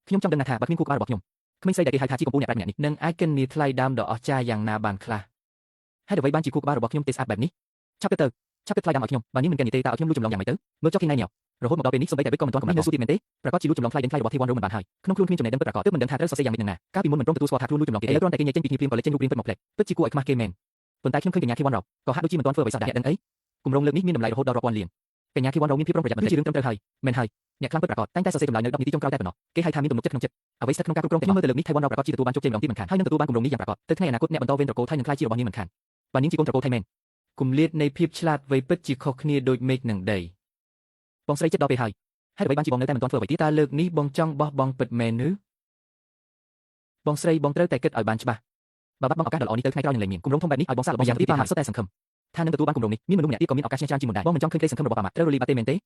ខ្ញុំចង់ដឹងណាស់ថាបើគ្មានខួរក្បាលរបស់ខ្ញុំក្មេងស្រីដែលគេហៅថាជាកំពូលអ្នកប្រាជ្ញម្នាក់នេះ នឹងអាចគណនាថ្លៃដើមដ៏អស្ចារ្យយ៉ាងណាបានខ្លះ ហេតុអ្វីបានជាខួរក្បាលរបស់ខ្ញុំទេស្អាតបែបនេះឆាប់ទៅទៅឆាប់ទៅថ្លៃដើមឲ្យខ្ញុំបើនាងមិនគណនាទេតើឲ្យខ្ញុំលួចចម្លងយ៉ាងម៉េចទៅមើលចុះគេណៃញ៉ោរហូតមកដល់ពេលនេះសូម្បីតែវិទ្យក៏មិនទាន់កំណត់នៅសួរទៀតមែនទេប្រកាសជាលួចចម្លងថ្លៃដេញថ្លៃរបស់ធីវ៉ាន់រមិនបានហើយក្នុងខ្លួនគ្មានចំណេះដឹងពិតប្រាកដទើបមិនដឹងថាត្រូវសរសេរយ៉ាងម៉េចនឹងណាកាលពីមុនមិនព្រមទទួលស្គាល់ថាខ្លួនលួចចម្លងគេឥឡូវគ្រាន់តែគេញែកចេញពីគ្នាភ្លាមក៏លេចចេញរូបរាងពិតមកផ្លែពិតជាគួរឲ្យខ្មាស់គេមែនប៉ុន្តែខ្ញុំឃើញកញ្ញាធីវ៉ាន់រក៏ហាក់ដូចជាមិនទាន់ធ្វើអ្វីសោះដែរអ្នកដឹងអីគម្រោងលើកនេះមានតម្លៃរហូតដល់រាប់ពាន់លានកញ្ញាធីវ៉ាន់រមានភាពប្រុងប្រយ័ត្នបន្តិចជារឿងត្រឹមត្រូវហើយមែនហើយអ្នកខ្លាំងពិតប្រាកដតែងតែសរសេរចម្លើយនៅ10នាទីចុងក្រោយតែប៉ុណ្ណោះគេហៅថាមានទំនុកចិត្តក្នុងចិត្តអ្វីស្ថិតក្នុងការគ្រប់គ្រងខ្ញុំមើលទៅលើកនេះថៃវ៉ាន់រប្រាកដជាទទួលបានជោគជ័យម្ដងទៀតមិនខានហើយនឹងទទួលបានគម្រោងនេះយ៉ាងប្រាកដទៅថ្ងៃអនាគតអ្នកបន្តវេនត្រកូលថៃនឹងក្លាយជារបស់នាងមិនខានបើនាងជាកូនត្រកូលថៃមែន គម្លាតនៃភាពឆ្លាតវៃពិតជាខុសគ្នាដូចមេឃនឹងដី បងស្រីចិត្តដល់ពេលហើយហេតុអ្វីបានជាបងនៅតែមិនទាន់ធ្វើអ្វីទៀត តើលើកនេះបងចង់បោះបង់ពិតមែនឬបងស្រីបងត្រូវតែគិតឲ្យបានច្បាស់ បើបាត់បង់ឱកាសដ៏ល្អនេះទៅថ្ងៃក្រោយនឹងលែងមានគម្រោងធំបែបនេះឲ្យបងសាកល្បង ម្យ៉ាងទៀត យ៉ាងទៀតប៉ាម៉ាក់សុទ្ធតែសង្ឃឹមថានឹងទទួលបានគម្រោងនេះមានមនុស្សម្នាក់ទៀតក៏មានឱកាសឈ្នះច្រើនជាងមុនដែរបងមិនចង់ឃើញក្តីសង្ឃឹមរបស់ប៉ាម៉ាក់ត្រូវរលីបាត់ទេមែនទេ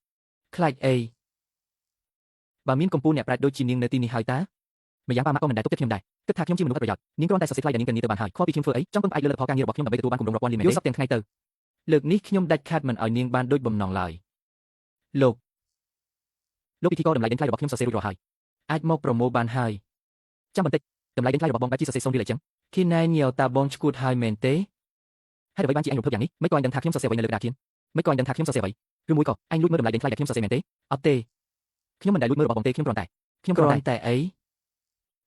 ខ្លាចអីបើមានកំពូលអ្នកប្រាជ្ញដូចជានាងនៅទីនេះហើយតើ ម្យ៉ាងប៉ាម៉ាក់ក៏មិនដែលទុកចិត្តខ្ញុំដែរគិតថាខ្ញុំជាមនុស្សឥតប្រយោជន៍នាងគ្រាន់តែសរសេរថ្លៃដែលនាងគណនាទៅបានហើយខុសពីខ្ញុំធ្វើអីចង់ពឹងផ្អែកលើលទ្ធផលការងាររបស់ខ្ញុំដើម្បីទទួលបានគម្រោងរាប់ពាន់លានមែន យក ទេ សពទាំងថ្ងៃទៅលើកនេះខ្ញុំដាច់ខាតមិនឲ្យនាងបានដូចបំណងឡើយលោក លោកពិធីករតម្លៃដេញថ្លៃរបស់ខ្ញុំសរសេររួចរាល់ហើយ អាចមកប្រមូលបានហើយ ចាំបន្តិចតម្លៃដេញថ្លៃរបស់បងបែបជាសរសេរសូន្យរៀលអីចឹង គីណែញៀវតាបងឈួតហើយមែនទេ ហេតុអ្វីបានជាអញរំភើបយ៉ាងនេះមិនក៏អញដឹងថាខ្ញុំសរសេរអ្វីនៅលើក្តារខៀនមិនក៏អញដឹងថាខ្ញុំសរសេរអ្វីឬមួយក៏អញលួចមើលតម្លៃដេញថ្លៃដែលខ្ញុំសរសេរមែនទេ អត់ទេ ខ្ញុំមិនដែលលួចមើលរបស់បងទេខ្ញុំគ្រាន់តែខ្ញុំគ្ គ្ រាន់តែ រាន់តែអី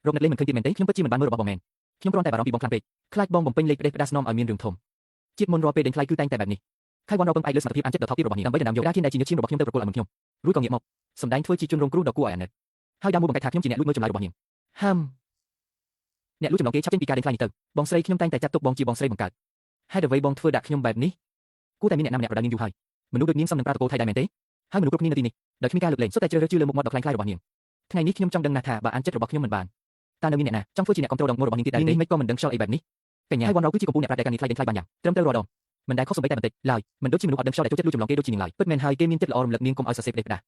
រកនឹកលេងមិនឃើញទៀតមែនទេខ្ញុំពិតជាមិនបានមើលរបស់បងមែនខ្ញុំគ្រាន់តែបារម្ភពីបងខ្លាំងពេក ខ្លាចបងបំពេញលេខផ្ដេសផ្ដាសនាំឲ្យមានរឿងធំ ជាតិមុនរាល់ពេលដេញថ្លៃគឺតែងតែបែបនេះខៃវ៉ាន់រកពឹងផ្អែកលើសមត្ថភាពអានចិត្តដ៏ថោកទាបរបស់នាងដើម្បីដណ្ដើមយកក្តារខៀនដែលជាញើសឈាមរបស់ខ្ញុំទៅប្រគល់ឲ្យមុនខ្ញុំរួចក៏ងាកមកសម្ដែងធ្វើជាជនរងគ្រោះដ៏គួរឲ្យអាណិតហើយដើមមួយបង្កាច់ថាខ្ញុំជាអ្នកលួចមើលចម្លើយរបស់នាង ហាំ អ្នកលួចចម្លងគេឆាប់ចេញពីការដេញថ្លៃនេះទៅ បងស្រីខ្ញុំតែងតែចាត់ទុកបងជាបងស្រីបង្កើតហេតុអ្វីបងធ្វើដាក់ខ្ញុំបែបនេះ គួរតែមានអ្នកណាម្នាក់ប្រដៅនាងយូរហើយមនុស្សដូចនាងសមនឹងប្រើតកូលថៃដែរមែនទេហើយមនុស្សគ្រប់គ្នានៅទីនេះដោយគ្មានការលើកលែងសុទ្ធតែជ្រើសរើសជឿលើមុខមាត់ដ៏ក្លែងក្លាយរបស់នាង ថ្ងៃនេះខ្ញុំចង់ដឹងណាស់ថាបើអានចិត្តរបស់ខ្ញុំមិនបាន តើនៅមានអ្នកណាចង់ធ្វើជាអ្នកគ្រប់គ្រងដងមូលរបស់នាងទៀតដែរ នាង ទេ នេះមិនក៏មិនដឹងខ្យល់អីបែបនេះកញ្ញា ហើយវ៉ាន់រ៉ូគឺជាកំពូលអ្នកប្រាជ្ញដែលការងារថ្លៃដេញថ្លៃបានយ៉ាងត្រឹមត្រូវរាល់ដងមិនដែលខុសសូម្បីតែបន្តិចឡើយមិនដូចជាមនុស្សអត់ដឹងខ្យល់ដែលចូលចិត្តលួចចម្លងគេដូចជានាងឡើយ ពិតមែនហើយគេមានចិត្តល្អរំលឹកនាងកុំឲ្យសរសេរផ្ដេសផ្ដាស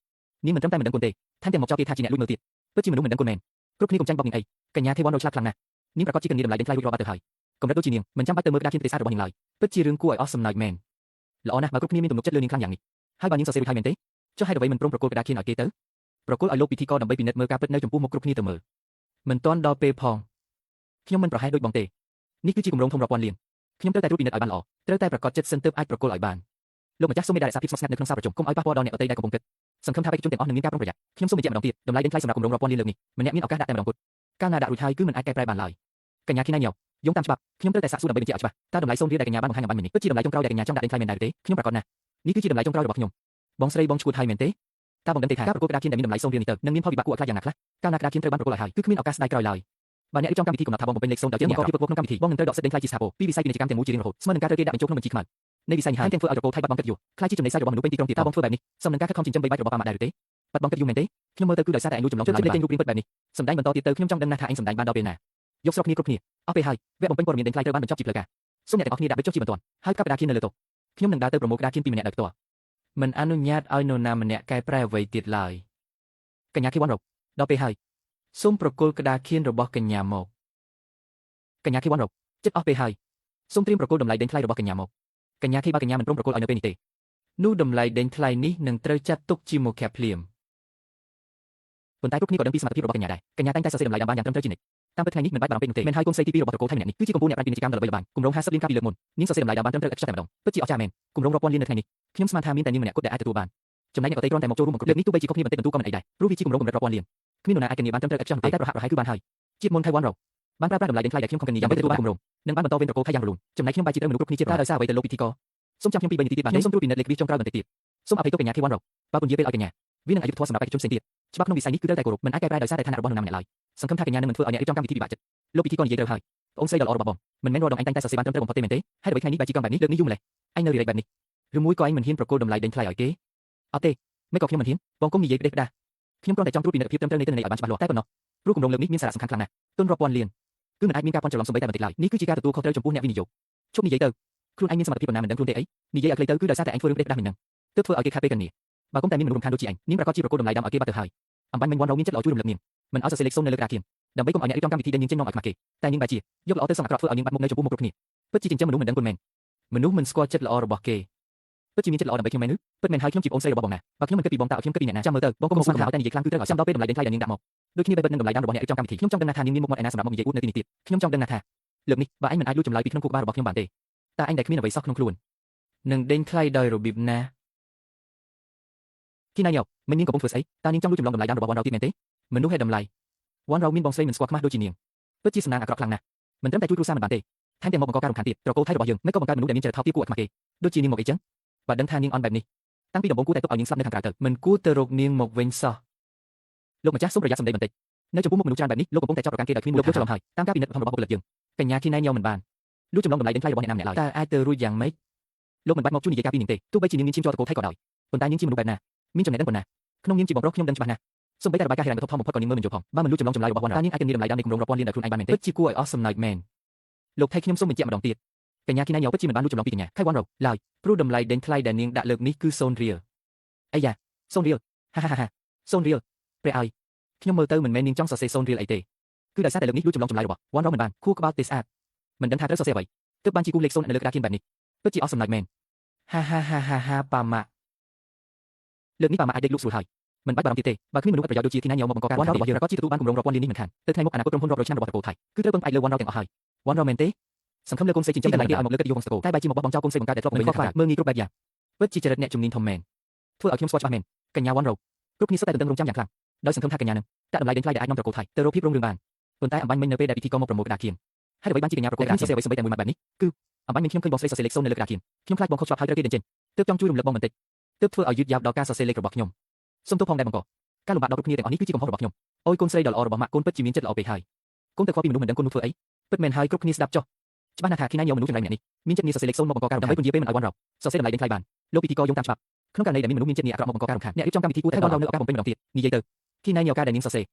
នាងមិនត្រឹមតែមិនដឹងគុណទេថែមទាំងមកចោទគេថាជាអ្នកលួចមើលទៀតពិតជាមនុស្សមិនដឹងគុណមែនគ្រប់គ្នាកុំចាញ់បោកនាងអីកញ្ញាទេវ៉ាន់រ៉ូឆ្លាតខ្លាំងណាស់នាងប្រកាសជាគណនាតម្លៃដេញថ្លៃរួចរាល់បាត់ទៅហើយកម្រិតដូចជានាងមិនចាំបាច់ទៅមើលក្តារខៀនប្រទេសរបស់នាងឡើយ ពិតជារឿងគួរឲ្យអស់សំណើចមែន ល្អណាស់បើគ្រប់គ្នាមានទំនុកចិត្តលើនាងខ្លាំងយ៉ាងនេះហើយបើនាងសរសេររួចហើយមែនទេ ចុះហេតុអ្វីមិនព្រមប្រគល់ក្តារខៀនឲ្យគេទៅប្រគល់ឲ្យលោកពិធីករដើម្បីពិនិត្យមើលការពិតនៅចំពោះមុខគ្រប់គ្នាទៅមើលមិនទាន់ដល់ពេលផង ខ្ញុំមិនប្រហែលដូចបងទេនេះគឺជាគម្រោងធំរាប់ពាន់លានខ្ញុំត្រូវតែត្រួតពិនិត្យឲ្យបានល្អ ត្រូវតែប្រកាសចិត្តសិនទើបអាចប្រគល់ឲ្យបាន លោកម្ចាស់សូមមេត្តារក្សាភាពស្ងប់ស្ងាត់នៅក្នុងសាលប្រជុំកុំឲ្យប៉ះពាល់ដល់អ្នកដទៃដែលកំពុងគិតសង្ឃឹមថាបេក្ខជនទាំងអស់នឹងមានការប្រុងប្រយ័ត្នខ្ញុំសូមបញ្ជាក់ម្ដងទៀតតម្លៃដេញថ្លៃសម្រាប់គម្រោងរាប់ពាន់លានលើកនេះម្នាក់មានឱកាសដាក់តែម្ដងគត់ កាលណាដាក់រួចហើយគឺមិនអាចកែប្រែបានឡើយក ញ្ញាខីណៃញ៉ោយោងតាមច្បាប់ខ្ញុំត្រូវតែសាកសួរដើម្បីបញ្ជាក់ឲ្យច្បាស់តើតម្លៃសូន្យរៀលដែលកញ្ញាបានបង្ហាញអំបញ្ញមិញនេះពិតជាតម្លៃចុងក្រោយដែលកញ្ញាចង់ដាក់ដេញថ្លៃមែនដែរឬទេខ្ញុំប្រាកដណាស់នេះគឺជាតម្លៃចុងក្រោយរបស់ខ្ញុំ បងស្រីបងឈួតហើយមែនទេ តើបងដឹងទេថាការប្រកួតក្តារខៀនដែលមានតម្លៃសូន្យរៀលនេះទៅនឹងមានផលវិបាកគួរឲ្យខ្លាចយ៉ាងណាខ្លះកាលណាក្តារខៀនត្រូវបានប្រគល់ឲ្យហើយគឺគ្មានឱកាសស្ដាយក្រោយឡើយបើអ្នករៀបចំកម្មវិធីកំណត់ថាបងបំពេញលេខសូន្យដោយជាបង្កភាពវឹកវរក្នុងកម្មវិធីបងនឹងត្រូវដកសិទ្ធិដេញថ្លៃជាស្ថាពរពីវិស័យពាណិជ្ជកម្មទាំងមូលជារៀងរហូតស្មើនឹងការត្រូវគេដាក់បញ្ចូលក្នុងបញ្ជីខ្មៅនៃវិស័យនេះហើយទាំងធ្វើឲ្យត្រកូលថៃបាត់បង់កិត្តិយសខ្លាចជាចំណេះសាច់របស់មនុស្សពេញទីក្រុងទៀតតើបងធ្វើបែបនេះសមនឹងការខិតខំចិញ្ចឹមបីបាច់របស់ប៉ាម៉ាក់ដែរឬទេបាត់បង់កិត្តិយសមែនទេខ្ញុំមើលទៅគឺដោយសារតែឯងលួចចម្លងចម្លើយ ជិតលេខចេញរូបរាងពិតបែបនេះ សម្ដែងបន្តទៀតទៅខ្ញុំចង់ដឹងណាស់ថាឯងសម្ដែងបានដល់ពេលណាយកស្រុកគ្នាគ្រប់គ្នាអស់ពេលហើយវគ្គបំពេញព័ត៌មានដេញថ្លៃត្រូវបានបញ្ចប់ជាផ្លូវការសូមអ្នកទាំងអស់គ្នាដាក់បញ្ចុះជាបន្ទាន់ហើយកាប់ក្តារខៀននៅលើតុខ្ញុំនឹងដើរទៅប្រមូលក្តារខៀនពីម្នាក់ដោយផ្ទាល់ មិនអនុញ្ញាតឲ្យនរណាម្នាក់កែប្រែអ្វីទៀតឡើយក ញ្ញាខីវ៉ាន់រ៉ុកដល់ពេលហើយ សូមប្រគល់ក្តារខៀនរបស់កញ្ញាមក កញ្ញាខីវ៉ាន់រ៉ុក ចិត្តអស់ពេលហើយសូមត្រៀមប្រគល់តម្លៃដេញថ្លៃរបស់កញ្ញាមក កញ្ញាខីបើកញ្ញាមិនព្រមប្រគល់ឲ្យនៅពេលនេះទេ នោះតម្លៃដេញថ្លៃនេះនឹងត្រូវចាត់ទុកជាមោឃៈភ្លាម ប៉ុន្តែគ្រប់គ្នាក៏ដឹងពីសមត្ថភាពរបស់កញ្ញាដែរកញ្ញាតែងតែសរសេរតម្លៃដើមបានយ៉ាងត្រឹមត្រូវជានិច្ចតាមពិតថ្ងៃនេះមិនបាច់បារម្ភពេកនោះទេមិនហើយកូនស្រីទី2របស់ត្រកូលថៃម្នាក់នេះគឺជាកំពូលអ្នកប្រាជ្ញពាណិជ្ជកម្មដ៏ល្បីល្បាញគម្រោង50លានកាលពីលើកមុននាងសរសេរតម្លៃដើមបានត្រឹមត្រូវឥតខ្ចោះតែម្ដងពិតជាអស្ចារ្យមែនគម្រោងរាប់ពាន់លាននៅថ្ងៃនេះខ្ញុំស្មានថាមានតែនាងម្នាក់គត់ដែលអាចទទួលបានចំណែកអ្នកដទៃគ្រាន់តែមកចូលរួមបង្គ្រប់លើកនេះទោះបីជាខុសគ្នាបន្តិចបន្តួចក៏មិនអីដែរព្រោះវាជាគម្រោងកម្រិតរាប់ពាន់លានគ្មាននរណាអាចធានាបានត្រឹមត្រូវឥតខ្ចោះនោះទេតែប្រហាក់ប្រហែលគឺបានហើយជាតិមុនថៃវ៉ាន់រ៉ុកបានប្រើប្រាស់តម្លៃដេញថ្លៃដែលខ្ញុំខំគណនាដើម្បីទទួលបានគម្រោងនិងបានបន្តវេនត្រកូលថៃយ៉ាងរលូនចំណែកខ្ញុំបែរជាត្រូវមនុស្សគ្រប់គ្នាជាប្រហែលដោយសារអ្វីទៅលោកពិធីករសូមចាំខ្ញុំពី3នាទីទៀតបានទេខ្ញុំសូមត្រួតពិនិត្យលេខវាចុងក្រោយបន្តិចទៀតសូមអភ័យទោសកញ្ញាខីវ៉ាន់រ៉ុកបើពន្យាពេលឲ្យកញ្ញាវានឹងអយុត្តិធម៌សម្រាប់បេក្ខជនផ្សេងទៀតច្បាប់ក្នុងវិស័យនេះគឺត្រូវតែគោរពមិនអាចកែប្រែដោយសារតែឋានៈរបស់នរណាម្នាក់ឡើយសង្ឃឹមថាកញ្ញានឹងមិនធ្វើឲ្យអ្នករៀបចំកម្មវិធីពិបាកចិត្តលោកពិធីករនិយាយត្រូវហើយប្អូនស្រីដ៏ល្អរបស់បងមិនមែនរាល់ដងឯងតែងតែសរសេរបានត្រឹមត្រូវបំផុតទេមែនទេហើយអ្វីថ្ងៃនេះបែរជាកង់បែបនេះលើកនេះយូរម្ល៉េះឯងនៅរីរែកបែបនេះ ឬមួយក៏ឯងមិនហ៊ានប្រគល់តម្លៃដេញថ្លៃឲ្យគេ អត់ទេមិនក៏ខ្ញុំមិនហ៊ានបងគុំនិយាយផ្ដេសផ្ដាសខ្ញុំគ្រាន់តែចង់ត្រួតពិនិត្យភាពត្រឹមត្រូវនៃទិន្នន័យឲ្យបានច្បាស់លាស់តែប៉ុណ្ណោះព្រោះគម្រោងលើកនេះមានសារៈសំខាន់ខ្លាំងណាស់ ទុនរាប់ពាន់លាន គឺមិនអាចមានការប៉ន់ច្រឡំសូម្បីតែបន្តិចឡើយនេះគឺជាការទទួលខុសត្រូវចំពោះអ្នកវិនិយោគឈប់និយាយទៅខ្លួនឯងមានសមត្ថភាពប៉ុណ្ណាមិនដឹងខ្លួនទេអីនិយាយឲ្យខ្លីទៅគឺដោយសារតែឯងធ្វើរឿងផ្ដេសផ្ដាសមិនដឹងទើបធ្វើឲ្យគេខាតពេលកញ្ញាបើគុំតែមានមនុស្សរំខានដូចជាឯងនាងប្រកាសជាប្រគល់តម្លៃដើមឲ្យគេបាត់ទៅហើយអំបញ្ញមិញវ៉ាន់រ៉ូមានចិត្តល្អជួយរំលឹកនាងមិនឲ្យសរសេរលេខសូន្យនៅលើក្តារខៀនដើម្បីកុំឲ្យអ្នករៀបចំកម្មវិធីដេញនាងចេញនាំឲ្យខ្មាស់គេតែនាងបែរជាយកល្អទៅសងអាក្រក់ធ្វើឲ្យនាងបាត់មុខនៅចំពោះមុខគ្រប់គ្នាពិតជាចិញ្ចឹមមនុស្សមិនដឹងគុណមែន មនុស្សមិនស្គាល់ចិត្តល្អរបស់គេ ពិតជាមានចិត្តល្អដើម្បីខ្ញុំមែនឬពិតមែនហើយខ្ញុំជាប្អូនស្រីរបស់បងណាបើខ្ញុំមិនគិតពីបងតើឲ្យខ្ញុំគិតពីអ្នកណាចាំមើលទៅបងកុំស្មានថាឲ្យតែនិយាយខ្លាំងគឺត្រូវឲ្យចាំដល់ពេលតម្លៃដេញថ្លៃដែលនាងដាក់មក ដូចគ្នាបេះបិទនឹងតម្លៃដើមរបស់អ្នករៀបចំកម្មវិធីខ្ញុំចង់ដឹងណាស់ថានាងមានមុខមាត់ឯណាសម្រាប់មកនិយាយអួតនៅទីនេះទៀតខ្ញុំចង់ដឹងណាស់ថាលើកនេះបើឯងមិនអាចលួចចម្លើយពីក្នុងខួរក្បាលរបស់ខ្ញុំបានទេតើឯងដែលគ្មានអ្វីសោះក្នុងខ្លួន នឹងដេញថ្លៃដោយរបៀបណា គីណៃញ៉ោមិននាងកំពុងធ្វើស្អីតើនាងចង់លួចចម្លងតម្លៃដើមរបស់វ៉ាន់រ៉ៅទៀតមែនទេ មនុស្សហេតុតម្លៃ វ៉ាន់រ៉ៅមានបងស្រីមិនស្គាល់ខ្មាស់ដូចជានាងពិតជាសំណាងអាក្រក់ខ្លាំងណាស់មិនត្រឹមតែជួយគ្រួសារមិនបានទេថែមទាំងមកបង្កការរំខានទៀតត្រកូលថៃរបស់យើងមិនក៏បង្កើតមនុស្សដែលមានចរិតថោកទាបគួរឲ្យខ្មាស់គេ ដូចជានាងមកអីចឹងបើដឹងថានាងអន់បែបនេះ តាំងពីដំបូងគួរតែទុកឲ្យនាងស្លាប់នៅខាងក្រៅទៅ មិនគួរទៅរកនាងមកវិញសោះ លោកម្ចាស់សូមប្រយ័ត្នសម្ដីបន្តិចនៅចំពោះមុខមនុស្សច្រើនបែបនេះលោកកំពុងតែចោទប្រកាន់គេដោយគ្មានមូលដ្ឋានលោកយល់ច្រឡំហើយតាមការពិនិត្យបឋមរបស់បុគ្គលិកយើង កញ្ញាគីណៃញ៉ោមិនបាន លួចចម្លងតម្លៃដេញថ្លៃរបស់អ្នកណាម្នាក់ឡើយ តើអាចទៅរួចយ៉ាងម៉េច លោកមិនបាច់មកជួយនិយាយការពីនាងទេទោះបីជានាងមានឈាមជ័រត្រកូលថៃក៏ដោយប៉ុន្តែនាងជាមនុស្សបែបណាមានចំណេះដឹងប៉ុណ្ណាក្នុងនាមជាបងប្រុសខ្ញុំដឹងច្បាស់ណាស់សូម្បីតែរបាយការណ៍ហិរញ្ញវត្ថុធំបំផុតក៏នាងមើលមិនយល់ផងបើមិនលួចចម្លងចម្លើយរបស់វ៉ាន់រ៉ៅតើនាងអាចធានាតម្លៃដើមនៃគម្រោងរាប់ពាន់លានដោយខ្លួនឯងបានមែនទេ ពិតជាគួរឲ្យអស់សំណើចមែនលោកថៃខ្ញុំសូមបញ្ជាក់ម្ដងទៀតកញ្ញាគីណៃញ៉ោពិតជាមិនបានលួចចម្លងពីកញ្ញា ខៃវ៉ាន់រ៉ៅ ឡើយព្រោះតម្លៃដេញថ្លៃដែលនាងដាក់លើកនេះគឺ0រៀល អីយ៉ាសូនរៀលហាហាហាសូនរៀល ព្រះឲ្យខ្ញុំមើលទៅមិនមែននាងចង់សរសេរ0រៀលអីទេ គឺដោយសារតែលើកនេះលួចចម្លងចម្លើយរបស់វ៉ាន់រ៉ៅមិនបាន ខួរក្បាលទេស្អាត មិនដឹងថាត្រូវសរសេរអ្វីទើបបានជាគូលេខ0នៅលើក្តារខៀនបែបនេះពិតជាអស់សំណើចមែន ហាហាហាហាហាប៉ាម៉ាក់ លើកនេះប៉ាម៉ាក់អាចដេកលក់ស្រួលហើយមិនបាច់បារម្ភទៀតទេបើគ្មានមនុស្សឥតប្រយោជន៍ដូចជាធីណាញ៉ៅមកបង្កការរំខានរបស់យើងប្រកាសជាទទួលបានគម្រោងរាប់ពាន់លាននេះមិនខានទៅថ្ងៃមុខអនាគតក្រុមហ៊ុនរាប់រយឆ្នាំរបស់ត្រកូលថៃគឺត្រូវពឹងផ្អែកលើវ៉ាន់រ៉ៅទាំងអស់ហើយវ៉ាន់រ៉ៅមែនទេសង្ឃឹមលើកូនស្រីចិញ្ចឹមតែឡៃគេឲ្យមកលើកិត្តិយសវង្សត្រកូលតែបែរជាមកបោះបង់ចោលកូនស្រីបង្កើតដែលធ្លាប់ មិន មិនខ្វល់ ខ្វល់មើលងាយគ្រប់បែបយ៉ាងពិតជាចរិតអ្នកជំនាញធំមែន ធ្វើឲ្យខ្ញុំស្គាល់ច្បាស់មែនកញ្ញាវ៉ាន់រ៉ៅគ្រប់គ្នាសុទ្ធតែទន្ទឹងរង់ចាំយ៉ាងខ្លាំងដោយសង្ឃឹមថាកញ្ញានឹងដាក់តម្លៃដេញថ្លៃដែលអាចនាំត្រកូលថៃទៅរកភាពរុងរឿងបាន ប៉ុន្តែអំបញ្ញមិញនៅពេលដែលពិធីករមកប្រមូលក្តារខៀន ហើយអ្វីបានជាកញ្ញាប្រកួតក្តារខៀនសរសេរអ្វីសូម្បីតែមួយម៉ាត់បែបនេះគឺអំបញ្ញមិញខ្ញុំឃើញបងស្រីសរសេរលេខ0នៅលើក្តារខៀនខ្ញុំខ្លាចបងខុសច្បាប់ហើយត្រូវគេដេញចេញទើបចង់ជួយរំលឹកបងបន្តិច ទើបធ្វើឲ្យយឺតយ៉ាវដល់ការសរសេរលេខរបស់ខ្ញុំ សូមទោសផងដែរបង្កការលំបាកដល់គ្រប់គ្នាទាំងអស់នេះគឺជាកំហុសរបស់ខ្ញុំ អូយកូនស្រីដ៏ល្អរបស់ម៉ាក់កូនពិតជាមានចិត្តល្អពេកហើយក ូនទៅខ្វល់ពីមនុស្សមិនដឹងកូននោះធ្វើអី ពិតមែនហើយគ្រប់គ្នាស្ដាប់ចុះ ច្បាស់ណាស់ថាធីណាញ៉ៅមនុស្សចម្លែកម្នាក់នេះមានចិត្តងារសរសេរលេខ0មកបង្កការរំខានដើម្បីពន្យាពេលមិនឲ្យវ៉ាន់រ៉ៅសរសេរតម្លៃដេញថ្លៃបានលោកពិធីករយោងតាមច្បាប់ក្នុងករណីដែលមានមនុស្សមានចិត្តងារអាក្រក់មកបង្កការរំខានអ្នករៀបចំកម្មវិធីគួរតែវ៉ាន់រ៉ៅនៅឱកាសបំពេញម្ដងទៀតនិយាយទៅ ធីណៃញ៉ៅការដែលនាងសរសេរ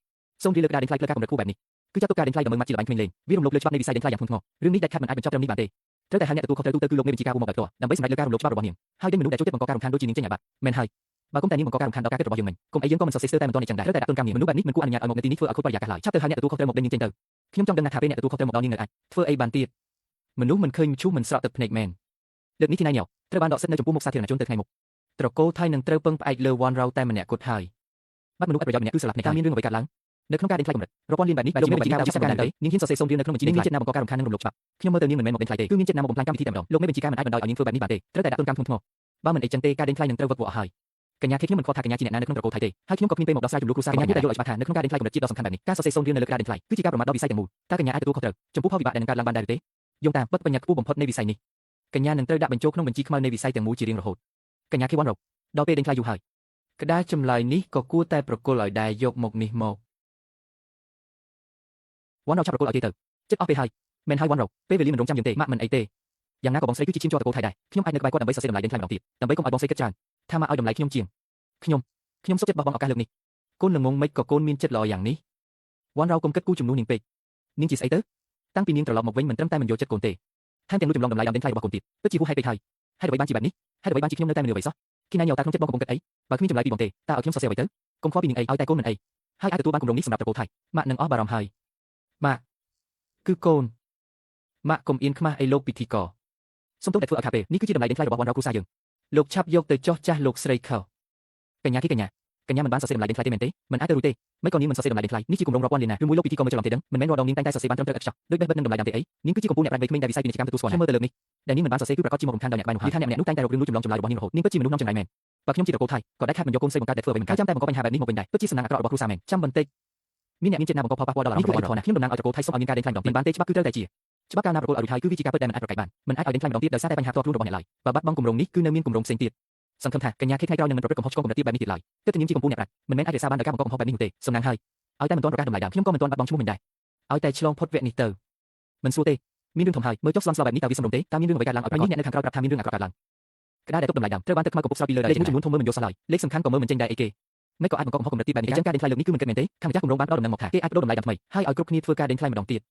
សូមរៀលលើក្តារដេញថ្លៃផ្លូវការកម្រិតខ្ពស់បែបនេះគឺចាត់ទុកការដេញថ្លៃដ៏ម៉ឺងម៉ាត់ជាល្បែងក្មេងលេងវារំលោភលើច្បាប់នៃវិស័យដេញថ្លៃយ៉ាងធ្ងន់ធ្ងររឿងនេះដាច់ខាតមិនអាចបញ្ចប់ត្រឹមនេះបានទេត្រូវតែហៅអ្នកទទួលខុសត្រូវទូទៅគឺលោកមេបញ្ជាការរួមមកដោយផ្ទាល់ដើម្បីសម្រេចលើការរំលោភច្បាប់របស់នាងហើយដេញមនុស្សដែលចូលចិត្តបង្កការរំខានដូចជានាងចេញឲ្យបាត់ មែនហើយ បើគុំតែនាងបង្កការរំខានដល់ការគិតរបស់យើងមិញគុំអីយើងក៏មិនសរសេរស្ទើរតែមិនទាន់នេះចឹងដែរត្រូវតែដាក់ទណ្ឌកម្មនាងមនុស្សបែបនេះមិនគួរអនុញ្ញាតឲ្យមកនៅទីនេះធ្វើឲ្យខូចបរិយាកាសឡើយឆាប់ទៅហៅអ្នកទទួលខុសត្រូវមកដេញនាងចេញទៅខ្ញុំចង់ដឹងណាស់ថាពេលអ្នកទទួលខុសត្រូវមកដល់នាងនៅអាច ធ្វើអីបានទៀតមនុស្សមិនឃើញមឈូសមិនស្រក់ទឹកភ្នែកមែន លើកនេះធីណៃញ៉ៅត្រូវបានដកសិទ្ធិនៅចំពោះមុខសាធារណជនទៅថ្ងៃមុខ ត្រកូលថៃនឹងត្រូវពឹងផ្អែកលើវ៉ាន់រ៉ៅតែម្នាក់គត់ហើយ បាត់មនុស្សឥតប្រយោជន៍ម្នាក់គឺស្លាប់ភ្នែក តើ ហើយ មានរឿងអ្វីកើតឡើង នៅក្នុងការដេញថ្លៃកម្រិតរាប់ពាន់លានបែបនេះបែរជាមេបញ្ជាការជាសកម្មទេនាងហ៊ានសរសេរសូនរៀលនៅក្នុងបញ្ជី នាង នាងមាន មានចិត្តណាបង្កការរំខាននិងរំលោភច្បាប់ ខ្ញុំមើលទៅនាងមិនមែនមកដេញថ្លៃទេគឺមានចិត្តណាមកបំផ្លាញកម្មវិធីតែម្ដងលោកមេបញ្ជាការមិនអាចបណ្ដោយឲ្យនាងធ្វើបែបនេះបានទេត្រូវតែដាក់ទណ្ឌកម្មធ្ងន់ធ្ងរ បើមិនអីចឹងទេការដេញថ្លៃនឹងត្រូវវឹកវរអស់ហើយកញ្ញាខេខ្ញុំមិនខ្វល់ថាកញ្ញាជាអ្នកណានៅក្នុងត្រកូលថៃទេ ហើយខ្ញុំក៏គ្មានពេលមកដោះស្រាយជម្លោះគ្រួសារកញ្ញាគួរតែយល់ឲ្យច្បាស់ថានៅក្នុងការដេញថ្លៃកម្រិតជាតិដ៏សំខាន់បែបនេះការសរសេរសូនរៀលនៅលើក្តារដេញថ្លៃគឺជាការប្រមាថដល់វិស័យទាំងមូលតើកញ្ញាអាចទទួលខុសត្រូវចំពោះផលវិបាកដែលនឹងកើតឡើងបានដែរឬទេ យោងតាមបទបញ្ញត្តិខ្ពស់បំផុតនៃវិស័យនេះកញ្ញានឹងត្រូវដាក់បញ្ចូលក្នុងបញ្ជីខ្មៅនៃវិស័យទាំងមូលជារៀងរហូត កញ្ញាខេវ៉ាន់រ៉ូដល់ពេលដេញថ្លៃយូរហើយ ក្តារចម្លើយនេះក៏គួរតែប្រគល់ឲ្យដែរយកមកនេះមក វ៉ាន់រ៉ូឆាប់ប្រគល់ឲ្យគេទៅចិត្តអស់ពេលហើយមែនហើយវ៉ាន់រ៉ូពេលវេលាមិនរងចាំយើងទេ ម៉ាក់មិនអីទេ យ៉ាងណាក៏បងស្រីគឺជាឈាមជ័រត្រកូលថៃដែរខ្ញុំអាចនៅក្បែរគាត់ដើម្បីសរសេរតម្លៃដេញថ្លៃម្ដងទៀតដើម្បីកុំឲ្យបងស្រីគិតច្រើន ថាម៉ាក់ឲ្យតម្លៃខ្ញុំជាង ខ្ញុំសុខចិត្តបោះបង់ឱកាសលើកនេះ កូនល្ងងមិនក៏កូនមានចិត្តល្អយ៉ាងនេះវ៉ាន់រ៉ៅកុំគិតគូរជំនួសនាងពេក នាងជាស្អីទៅ តាំងពីនាងត្រឡប់មកវិញមិនត្រឹមតែមិនយល់ចិត្តកូនទេ ថែមទាំងលួចចម្លងតម្លៃដើមដេញថ្លៃរបស់កូនទៀតពិតជាហួសហេតុពេកហើយហេតុអ្វីបានជាបែបនេះហេតុអ្វីបានជាខ្ញុំនៅតែមិនលឺអ្វីសោះគីណាញ៉ៅតើក្នុងចិត្តបងកំពុងគិតអីបើគ្មានចម្លើយពីបងទេតើឲ្យខ្ញុំសរសេរអ្វីទៅកុំខ្វល់ពីនាងអីឲ្យតែកូនមិនអីហើយអាចទទួលបានគម្រោងនេះសម្រាប់ត្រកូលថៃ ម៉ាក់នឹងអស់បារម្ភហើយម៉ាក់គឺកូនម៉ាក់កុំអៀនខ្មាស់អីលោកពិធីករ សូមទោសដែលធ្វើឲ្យខាតពេលនេះគឺជាតម្លៃដេញថ្លៃរបស់វ៉ាន់រ៉ៅគ្រួសារយើង លោកឆាប់យកទៅចោះចាស់លោកស្រីខោ កញ្ញាគីកញ្ញាកញ្ញាមិនបានសរសេរតម្លៃដេញថ្លៃទេមែនទេមិនអាចទៅរួចទេមិនក៏នាងមិនសរសេរតម្លៃដេញថ្លៃនេះជាគម្រោងរាប់ពាន់លានណាឬមួយលោកពិធីករមើលច្រឡំទេដឹងមិនមែនរាល់ដងនាងតែងតែសរសេរបានត្រឹមត្រូវឥតខ្ចោះដូចបេះបិទនឹងតម្លៃដើមទេអីនាងគឺជាកំពូលអ្នកប្រាជ្ញវ័យក្មេងដែលវិស័យពាណិជ្ជកម្មទទួលស្គាល់ណា ខ្ញុំមើលទៅលើកនេះ ដែលនាងមិនបានសរសេរគឺប្រកាសជាមករំខានដល់អ្នកក្បែរនោះហើយថាអ្នកម្នាក់នោះតែងតែរករឿងលួចចម្លងចម្លើយរបស់នាងរហូតនាងពិតជាមនុស្សនាំចង្រៃមែនបើខ្ញុំជាត្រកូលថៃក៏ដាច់ខាតមិនយកកូនស្រីបង្កើតដែលធ្វើអ្វីមិនកើតចាំតែបង្កបញ្ហាបែបនេះមកវិញដែរពិតជាសំណាងអាក្រក់របស់គ្រួសារមែន ចាំបន្តិច មានអ្នកមានចិត្តណាបង្កផលប៉ះពាល់ដល់អារម្មណ៍របស់គាត់ណាខ្ញុំតំណាងឲ្យត្រកូលថៃសូមឲ្យមានការដេញថ្លៃម្ដងទៀតមិនបានទេច្បាប់គឺត្រូវតែជាច្បាប់កាលណាប្រគល់ឲ្យរួចហើយគឺវាជាការពិតដែលមិនអាចប្រកែកបានមិនអាចឲ្យដេញថ្លៃម្ដងទៀតដោយសារតែបញ្ហាផ្ទាល់ខ្លួនរបស់អ្នកឡើយ បើបាត់បង់គម្រោងនេះគឺនៅមានគម្រោងផ្សេងទៀត សង្ឃឹមថាកញ្ញាខេថ្ងៃក្រោយនឹងមិនប្រព្រឹត្តកំហុសឆ្គងកម្រិតទាបបែបនេះទៀតឡើយទើបតែនាងជាកំពូលអ្នកប្រាជ្ញមិនមែនអាចរក្សាបានដោយការបង្កកំហុសបែបនេះនោះទេ សំណាងហើយ ឲ្យតែមិនទាន់ប្រកាសតម្លៃដើមខ្ញុំក៏មិនទាន់បាត់បង់ឈ្មោះមិញដែរ ឲ្យតែឆ្លងផុតវគ្គនេះទៅ មិនសួរទេមានរឿងធំហើយមើលចុះស្លន់ស្លោបែបនេះតើវាសមរម្យទេតើមានរឿងអ្វីកើតឡើងឲ្យប្រកាសនេះអ្នកនៅខាងក្រោយប្រាប់ថាមានរឿងអាក្រក់កើតឡើងក្តារដែលទុកតម្លៃដើមត្រូវបានទឹកខ្មៅកំពុកស្រោបពីលើដោយ លេខមួយចំនួនធំមើលមិនយល់សោះឡើយ លេខសំខាន់ក៏មើលមិនចេញដែរអីគេមិនក៏អាចបង្កកំហុសកម្រិតទាបបែបនេះអញ្ចឹងការដេញថ្លៃលើកនេះគឺមិនគិតមែនទេខាងម្ចាស់គម្រោងបានផ្ដល់ដំណឹងមកថាគេអាចប្ដូរតម្លៃដើមថ្មី ហើយឲ្យគ្រប់គ្នាធ្វើការដេញថ្លៃម្ដងទៀត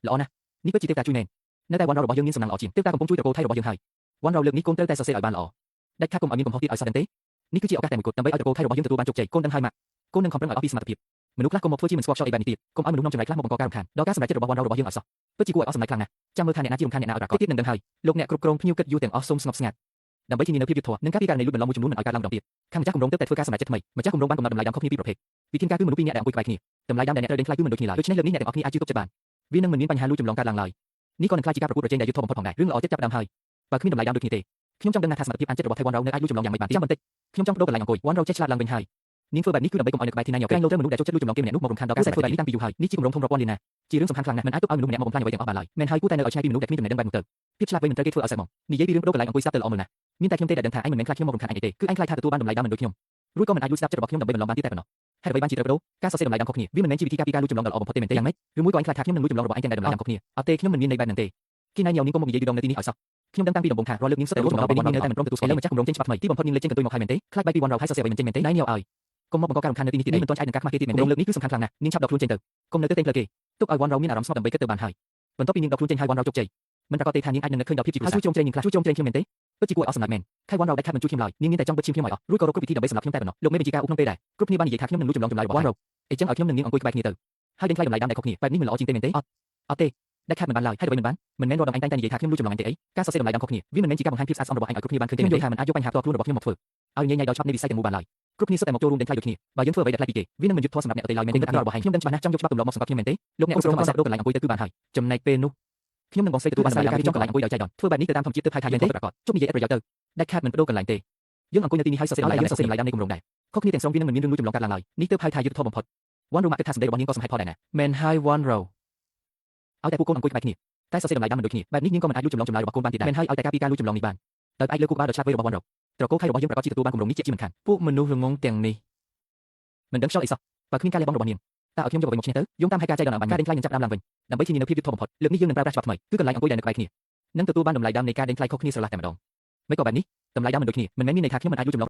ល្អណាស់នេះពិតជាទេវតាជួយមែននៅតែវ៉ាន់រ៉ៅរបស់យើងមានសំណាងល្អជាងទេវតាកំពុងជួយត្រកូលថៃរបស់យើងហើយ វ៉ាន់រ៉ៅលើកនេះកូនត្រូវតែសរសេរឲ្យបានល្អ ដាច់ខាតកុំឲ្យមានកំហុសទៀតឲ្យសោះដឹងទេនេះគឺជាឱកាសតែមួយគត់ដើម្បីឲ្យត្រកូលថៃរបស់យើងទទួលបានជោគជ័យកូនដឹងហើយម៉ាក់កូននឹងខំប្រឹងឲ្យអស់ពីសមត្ថភាពមនុស្សខ្លះកុំមកធ្វើជាមិនស្គាល់ខ្យល់អីបែបនេះទៀតកុំឲ្យមនុស្សនាំចម្លែកខ្លះមកបង្កការរំខានដល់ការសម្រេចចិត្តរបស់វ៉ាន់រ៉ៅរបស់យើងឲ្យសោះពិតជាគួរឲ្យអស់សំណើចខ្លាំងណាស់ចាំមើលថាអ្នកណាជារំខានអ្នកណាឲ្យប្រាកដ ទៀតនឹងដឹងហើយលោកអ្នកគ្រប់គ្រងភ្ញៀវកិត្តិយសទាំងអស់សូមស្ងប់ស្ងាត់ ដើម្បីធានានូវភាពយុត្តិធម៌និងការពីករណីលួចបន្លំមួយចំនួនមិនឲ្យកើតឡើងម្ដងទៀតខាងម្ចាស់គម្រោងទើបតែធ្វើការសម្រេចចិត្តថ្មីម្ចាស់គម្រោងបានកំណត់តម្លៃដើមខុសគ្នាពីរប្រភេទវិធានការគឺមនុស្សពីរនាក់ដែលអង្គុយក្បែរគ្នាតម្លៃដើមដែលអ្នកត្រូវដេញថ្លៃគឺមិនដូចគ្នាឡើយដូច្នេះលើកនេះអ្នកទាំងអស់គ្នាអាចជឿទុកចិត្តបានវានឹងមិនមានបញ្ហាលួចចម្លងកើតឡើងឡើយនេះក៏នឹងក្លាយជាការប្រកួតប្រជែងដែលយុត្តិធម៌បំផុតផងដែររឿងល្អចិត្តចាប់ផ្ដើមហើយបើគ្មានតម្លៃដើមដូចគ្នាទេខ្ញុំចង់ដឹងណាស់ថាសមត្ថភាពអានចិត្តរបស់ថៃវ៉ាន់រ៉ៅនៅអាចលួចចម្លងយ៉ាងម៉េចបានចាំបន្តិចខ្ញុំចង់ប្ដូរកន្លែងអង្គុយវ៉ាន់រ៉ៅចេះឆ្លាតឡើងវិញហើយនាងធ្វើបែបនេះគឺដើម្បីកុំឲ្យនៅក្បែរទីណាញ៉ាំក្រែងលោត្រូវមនុស្សដែលចូលចិត្តលួចចម្លងគេម្នាក់នោះមករំខានដល់ការធ្វើបែបនេះតាំងពីយូរហើយនេះជាគម្រោងធំរាប់ពាន់លានណាជារឿងសំខាន់ខ្លាំងណាស់មិនអាចទុកឲ្យមនុស្សម្នាក់មកបំផ្លាញអ្វីទាំងអស់បានឡើយមែនហើយគួរតែនៅឲ្យឆ្ងាយពីមនុស្សដែលគ្មានចំណេះដឹងបែបនោះទៅភាពឆ្លាតវៃមិនត្រូវគេធ្វើឲ្យសើហ្មងនិយាយពីរឿងប្ដូរកន្លែងអង្គុយស្ដាប់ទៅល្អមើលណាស់មានតែខ្ញុំទេដែលដឹងថាឯងមិនមែនខ្លាចខ្ញុំមករំខានឯងទេគឺឯងខ្លាចថាទទួលបានតម្លៃដើមមិនដូចខ្ញុំរួចក៏មិនអាចលួចស្ដាប់ចិត្តរបស់ខ្ញុំដើម្បីបន្លំបានទៀតតែប៉ុណ្ណោះហេតុអ្វីបានជាត្រូវប្ដូរការសរសេរតម្លៃដើមខុសគ្នាវាមិនមែនជាវិធីការពីការលួចចម្លងដ៏ល្អបំផុតទេមែនទេយ៉ាងម៉េចឬមួយក៏ឯងខ្លាចថាខ្ញុំនឹងលួចចម្លងរបស់ឯងទាំងដែលតម្លៃដើមខុសគ្នាអត់ទេខ្ញុំមិនមានន័យបែបហ្នឹងទេគេណៃញ៉ាវនាងកុំមកនិយាយយូរដងនៅទីនេះឲ្យសោះខ្ញុំដឹងតាំងពីដំបូងថារាល់លើកនាងសុទ្ធតែលួចចម្លងពេលនេះនាងនៅតែមិនព្រមទទួលស្គាល់ឥឡូវម្ចាស់គម្រោងចេញច្បាប់ថ្មីទីបំផុតនាងលេចចេញកន្ទុយមកហើយមែនទេខ្លាចបែកពីវ៉ាន់រ៉ៅហើយសរសេរអ្វីមិនចេញមែនទេណៃញ៉ាវឲ្យកុំមកបង្កការរំខាននៅទីនេះទៀតនេះមិនទាន់ឆ្អែតនឹងការខ្មាស់គេទៀតមែនទេគម្រោងលើកនេះគឺសំខាន់ខ្លាំងណាស់នាងឆាប់ដកខ្លួនចេញទៅកុំនៅទៅទេងផ្លូវគេទុកឲ្យវ៉ាន់រ៉ៅមានអារម្មណ៍ស្ងប់ដើម្បីគិតទៅបានហើយបន្ទាប់ពីនាងដកខ្លួនចេញហើយវ៉ាន់រ៉ៅជោគជ័យមិនប្រាកដទេថានាងអាចនឹងនឹកឃើញដល់ភាពជាគ្រួសារជួយជ្រោមជ្រែងនាងខ្លះជួយជ្រោមជ្រែងខ្ញុំមែនទេពិតជាគួរឲ្យអស់សំណើចមែនខៃវ៉ាន់រ៉ៅដាច់ខាតមិនជួយខ្ញុំឡើយនាងមានតែចង់បិទឈាមខ្ញុំឲ្យអស់រួចក៏រកគ្រប់វិធីដើម្បីសម្លាប់ខ្ញុំតែប៉ុណ្ណោះលោកមេបញ្ជាការអ៊ុកក្នុងពេលដែរគ្រប់គ្នាបាននិយាយថាខ្ញុំនឹងលួចចម្លងចម្លើយរបស់វ៉ាន់រ៉ៅអីចឹងឲ្យខ្ញុំនឹងនាងអង្គុយក្បែរគ្នាទៅហើយដេញថ្លៃតម្លៃដើមដែលខុសគ្នាបែបនេះមិនល្អជាងទេមែនទេអត់អត់ទេដាច់ខាតមិនបានឡើយហើយអ្វីមិនបានមិនមែនរាល់ដងឯងតែងតែនិយាយថាខ្ញុំលួចចម្លងឯងទេអីការសរសេរតម្លៃដើមខុសគ្នាវាមិនមែនជាការបង្ហាញភាពស្អាតស្អំរបស់ឯងឲ្យគ្រប់គ្នាបានឃើញទេមែនទេថាមិនអាចយកបញ្ហាផ្ទាល់ខ្លួនរបស់ខ្ញុំមកធ្វើឲ្យញ៉ៃញ៉ៃដល់ច្បាប់នៃវិស័យទាំងមូលបានឡើយគ្រប់គ្នាសុទ្ធតែមកចូលរួមដេញថ្លៃដូចគ្នាបើយើងធ្វើអ្វីដែលប្លែកពីគេវានឹងមិនយុត្តិធម៌សម្រាប់អ្នកដទៃឡើយមែនទេរបស់ឯងខ្ញុំដឹងច្បាស់ណាស់ចង់យកច្បាប់ទម្លាប់មកសង្កត់ខ្ញុំមែនទេលោកអ្នកគ្រប់គ្រងឲ្យដូរកន្លែងអង្គុយទៅគឺបានហើយចំណែកពេលនោះខ្ញុំនឹងបងស្រីទទួលបានសម្រាប់ការរៀបចំកន្លែងអង្គុយដោយចៃដន្យធ្វើបែបនេះទៅតាមធម្មជាតិទើបហៅថាយើងទេប្រកបជប់និយាយឥតប្រយោជន៍ទៅដាច់ខាតមិនប្ដូរកន្លែងទេយើងអង្គុយនៅទីនេះហើយសរសេរតម្លៃដើមសរសេរតម្លៃដើមនៃគម្រោងដែរខុសគ្នាទាំងស្រុងវានឹងមិនមានរឿងលួចចម្លងកើតឡើងឡើយនេះទើបហៅថាយុត្តិធម៌បំផុតវ៉ាន់រ៉ូម៉ាគិតថាសម្ដីរបស់នាងក៏សំហេតុផលដែរណា មែនហើយវ៉ាន់រ៉ូ ឲ្យតែពួកកូនអង្គុយក្បែរគ្នាតែសរសេរតម្លៃដើមមិនដូចគ្នាបែបនេះនាងក៏មិនអាចលួចចម្លងចម្លើយរបស់កូនបានទៀតដែរមែនហើយឲ្យតែការពីការលួចចម្លងនេះបានដោយផ្អែកលើគូក្បាលដ៏ឆ្លាតវៃរបស់វ៉ាន់រ៉ូត្រកូលខៃរបស់យើងប្រាកដជាទទួលបានគម្រោងនេះជាជាមិនខាន ពួកមនុស្សល្ងងទាំងនេះ មិនដឹងខ្យល់អីសោះបើគ្មានការលះបង់របស់នាងតើឲ្យខ្ញុំយកអ្វីមកឈ្នះទៅយោងតាមហេតុការណ៍ចៃដន្យអំបញ្ញការដេញថ្លៃនឹងចាប់ផ្ដើមឡើងវិញដើម្បីធានានូវភាពយុត្តិធម៌បំផុតលើកនេះយើងនឹងប្រើប្រាស់ច្បាប់ថ្មីគឺកន្លែងអង្គុយដែលនៅក្បែរគ្នានឹងទទួលបានតម្លៃដើមនៃការដេញថ្លៃខុសគ្នាស្រឡះតែម្ដងមិនក៏បែបនេះតម្លៃដើមមិនដូចគ្នាមិនមែនមានន័យថាខ្ញុំមិនអាចលួចចម្លង